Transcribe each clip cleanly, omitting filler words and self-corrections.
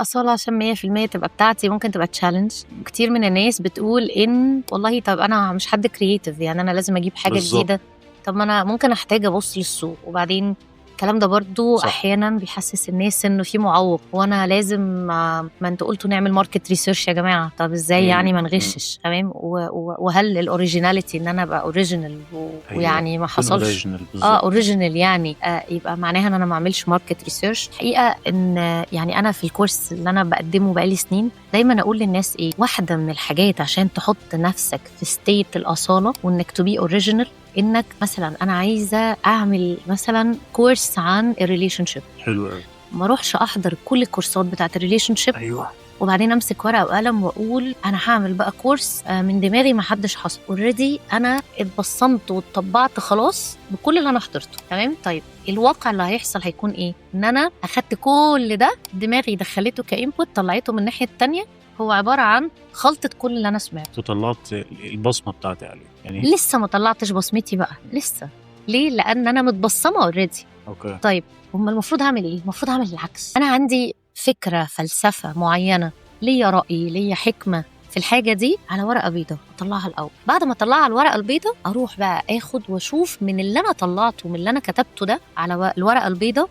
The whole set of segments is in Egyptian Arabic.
الاصالة عشان 100% تبقى بتاعتي ممكن تبقى challenge. كتير من الناس بتقول ان والله طب انا مش حد creative، يعني انا لازم اجيب حاجة جديده. طب ما انا ممكن احتاج ابص للسوق. وبعدين الكلام ده برضو احيانا بيحسس الناس انه في معوق، وانا لازم ما انتوا قلتوا نعمل market research يا جماعه، طب ازاي يعني ما نغشش؟ تمام. وهل ال originality ان انا ابقى original ويعني ما حصلش original يعني يبقى معناها ان انا ما اعملش market research؟ الحقيقة ان يعني انا في الكورس اللي انا بقدمه بقالي سنين دايما اقول للناس ايه، واحدة من الحاجات عشان تحط نفسك في state الاصالة وانك to be original، انك مثلا انا عايزه اعمل مثلا كورس عن ال relationship. حلو قوي. ما اروحش احضر كل الكورسات بتاعه ال relationship، وبعدين امسك ورقة وقلم واقول انا هعمل بقى كورس من دماغي ما حدش حصل. already انا اتبصمت واتطبعت خلاص بكل اللي انا حضرته. تمام. طيب الواقع اللي هيحصل هيكون ايه؟ ان انا اخدت كل ده دماغي دخلته ك input، طلعته من الناحية الثانية، هو عبارة عن خلطه كل اللي انا سمعته وطلعت البصمة بتاعتي عليه. يعني لسه ما طلعتش بصمتي بقى لسه. ليه؟ لان انا متبصمه already. okay. طيب هما المفروض اعمل ايه؟ المفروض اعمل العكس. انا عندي فكرة فلسفة معينة، ليا راي، ليا حكمه في الحاجة دي على ورقة بيضاء، اطلعها الاول. بعد ما اطلعها على الورقة البيضاء اروح بقى اخد واشوف من اللي انا طلعته من اللي انا كتبته ده على الورقة البيضاء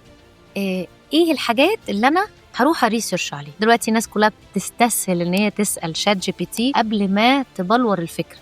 ايه الحاجات اللي انا هروح ا research عليه. دلوقتي الناس كلها بتستسهل ان هي تسال ChatGPT قبل ما تبلور الفكرة.